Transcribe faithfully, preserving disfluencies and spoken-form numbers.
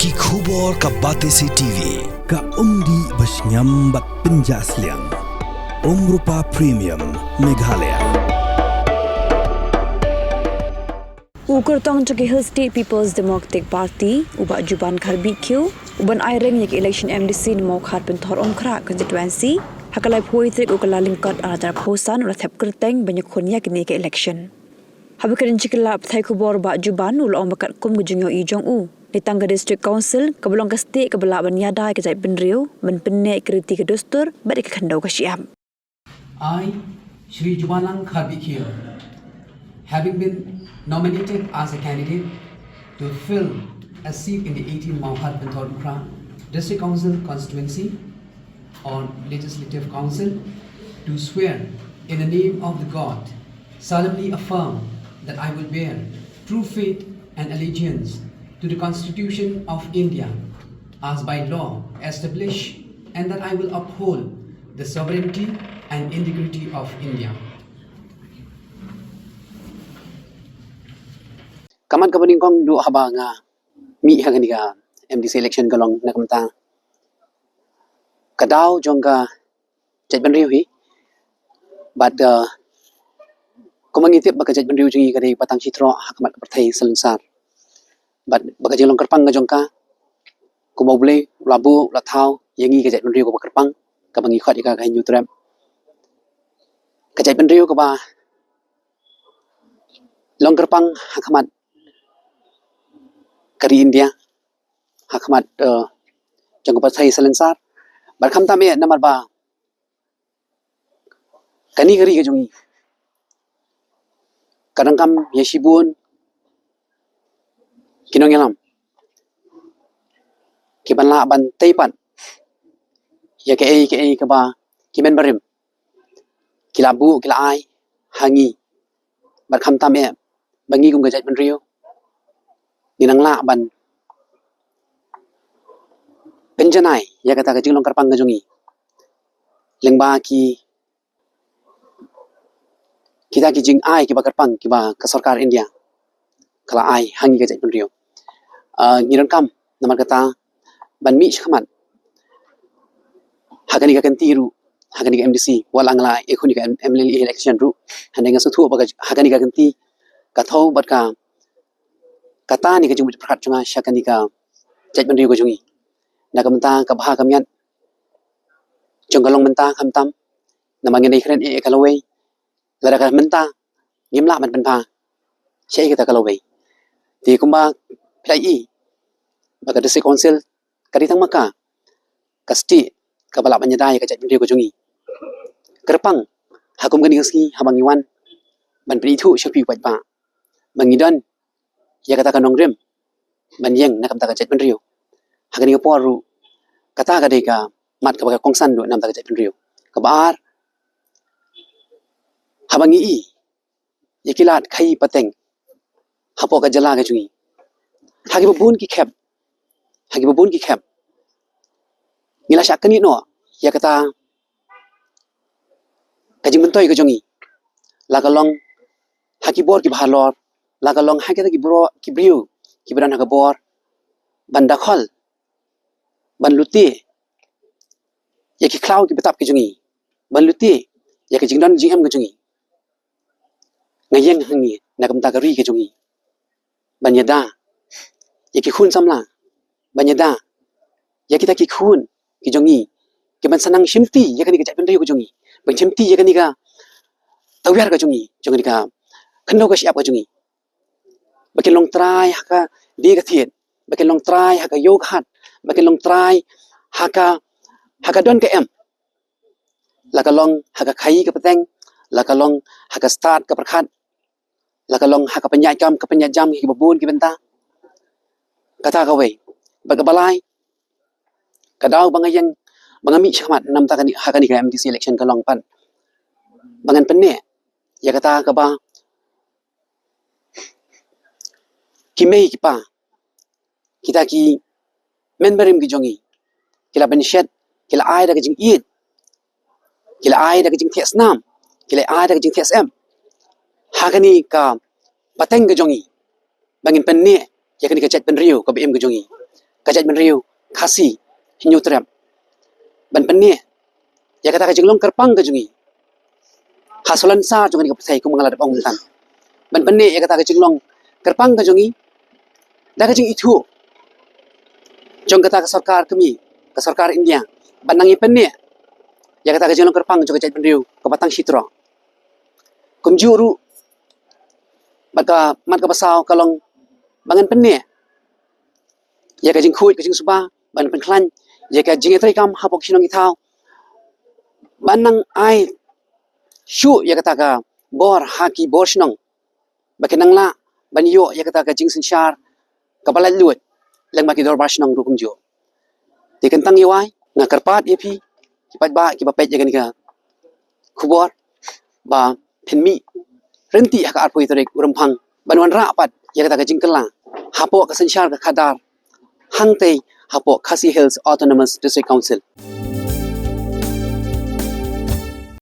Ki khubor ka Batesi T V, ka umdih ba shngiam bad pynjah sliang. Umrupa Premium, Meghalaya. U kyrtong jong ki Hill State People's Democratic Party, u Bah Juban Kharbih Khiew, u ban ai reng ïa ka election M D C na Mawkhar Pynthor Umkhrah constituency, ha ka laiphew tarik u Kyllalyngkot arhajar arphew san u la thep kyrteng ban ïakhun ïa kane ka election. Haba kren sha ki lad pathai khubor, u Bah Juban u la ong ba katkum ka jingïohi jong u, ne tang ka District Council kaba long ka stieh kaba lah ban ïada ïa ka jaitbynriew ban pynneh ïa ki riti ka dustur bad ïa ka khyndew ka shyiap. I, Shri Jubanlang Kharbih Khiew, having been nominated as a candidate to fill a seat in the eighteen Mawkhar Pynthor Umkhrah District Council constituency or Legislative Council, do swear in the name of the God, solemnly affirm that I will bear true faith and allegiance to the Constitution of India as by law established, and that I will uphold the sovereignty and integrity of India. Ka mat kaba nyngkong, duh haba nga mih ha kane ka M D C election ka long na ka bynta ka daw jong ka jaitbynriew hi. Bad, uh, kumba ngi tip ba ka jaitbynriew jong ngi ka dei ba tang shi troh ha khmat ka pyrthei salonsar. Bad ba ka jinglong kyrpang ka jong ka, kumba U Blei u la buh, u la thaw ïa ngi ka jaitbynriew kaba kyrpang, kaba ngi khot ïa ka ka Hynñiewtrep. Ka jaitbynriew kaba long kyrpang ha khmat ka ri India, ha khmat, eh, jong ka pyrthei salonsar. Bad khamtam eh namar ba kane ka ri ka jong ngi ka donkam ïa shibun ki nongïalam kiban lah ban tei pat ïa kaei kaei kaba ki hynmen barim ki la buh, ki la ai ha ngi. Bad khamtam eh ba ngi kum ka jaitbynriew ngi nang lah ban pynjanai ïa kata ka jinglong kyrpang ka jong ngi lyngba ki, kita ki jingai kiba kyrpang kiba ka sorkar India ka la ai ha ngi ka jaitbynriew. Ah, ngi donkam namar kata ban mih shakhmat ha kane ka kynti ruh, ha kane ka M D C, wat la nga la ïakhun ïa ka M-, M L A election ruh, hynrei nga sngewthuh ba ka, ha kane ka kynti ka thew bad ka, kata ne ka jingmut pyrkhat jong nga sha kane ka jaitbynriew ka jong ngi. Na ka bynta ka bha ka miat jong ka long mynta khamtam, namar ngin ïakren ïa ka lawei, lada ka mynta ngim lah ban pynbha shaei kata ka lawei. Te kumba phi la ïohi ba ka District Council ka dei tang ma ka ka stieh kaba lah ban ïada ïa ka jaitbynriew ka jong ngi. Kyrpang ha kum kane ka sngi haba ngi wan ban pynithuh sha phi u paidbah ba ngi don ïa kata ka nongrim ban ïeng na ka bynta ka jaitbynriew. Ha kane ka por ruh kata ka dei ka mat kaba ka kongsan ruh na ka bynta ka jaitbynriew. Kaba ar, haba ngi ïohi ïa ki lad khaii pateng hapoh ka jylla ka jong ngi, ha kiba bun ki khep, ha kiba bun ki khep ngi la shah knieh noh ïa kata ka jingmyntoi ka jong ngi, la ka long ha ki bor kiba halor, la ka long ha kita ki bro-, ki briew kiba don ha ka bor ban dakhol, ban lute ïa ki khlaw ki btap ki jong ngi, ban lute ïa ka jingdon jingem ka jong ngi. Nga ïeng hangne na ka bynta ka ri ka jong ngi ban ïada ïa ki khun samla, ban ïada ïa kita ki khun ki jong ngi kiban sa nang shimti ïa kane ka jaitbynriew ka jong ngi, ban shimti ïa kane ka tawiar ka jong ngi, jong kane ka khyndew ka shyiap ka jong ngi. Ba kin long trai ha ka die ka thied, ba kin long trai ha ka ïew ka hat, ba kin long trai ha ka, ha ka don ka em. La ka long ha ka khaii ka pateng, la ka long ha ka stad ka pyrkhat, la ka long ha ka pynïaid kam ka pynïaid jam kiba bun ki bynta. Kata kawei. Bad kaba lai, ka daw ba nga ïeng, ba nga mih shakhmat namar kane, ha kane ka M D C election ka long pat ba ngan pynneh ïa kata kaba ki mei ki pa, kita ki hynmen barim ki jong ngi, ki la pynshet, ki la ai da ka jingïeit, ki la ai da ka jingthiah snam, ki la ai da ka jingthiah syiem ha kane ka pateng ka jong ngi, ba ngin pynneh ïa kane ka jaitbynriew kaba im ka jong ngi. ka jaitbynriew Khasi Hynñiewtrep ban pynneh ïa kata ka jinglong kyrpang ka jong ngi ha salonsar jong kane ka pyrthei, kum nga la dep ong mynta, ban pynneh ïa kata ka jinglong kyrpang ka jong ngi da ka jingithuh jong kata ka sorkar kmie, ka sorkar India, ban nang ïa pynneh ïa kata ka jinglong kyrpang jong ka jaitbynriew kaba tang shi troh. Kumjuh ruh, bad ka mat kaba saw ka long ba ngan pynneh ïa ka jingkhuid ka jingsuba, ban pynkhlaiñ ïa ka jingïatreikam hapoh ki shnong ki thaw, ban nang ai shuh ïa kata ka bor ha ki bor shnong ba kin nang lah ban ïoh ïa kata ka jingsynshar kaba laitluid lyngba ki dorbar shnong ruh kumjuh. Te kyntang ïa wai, nga kyrpad ïa phi ki paidbah kiba peit ïa kane ka khubor ba phin mih ryntih ha ka arphew tarik u Rymphang ban wanrah pat ïa kata ka jingkylla hapoh ka synshar ka khadar hangtei hapoh Khasi Hills Autonomous District Council.